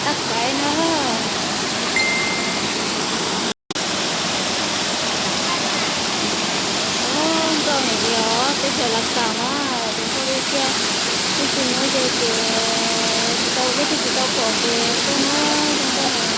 Tab qaiv no. Ub, nkauj heev li os, teb chaws Lav Xaus no, tus nkauj li tiag, tsis muaj ze ces tsis tau, peb twb tsis tau pom ces tuaj no zoo nkauj heev.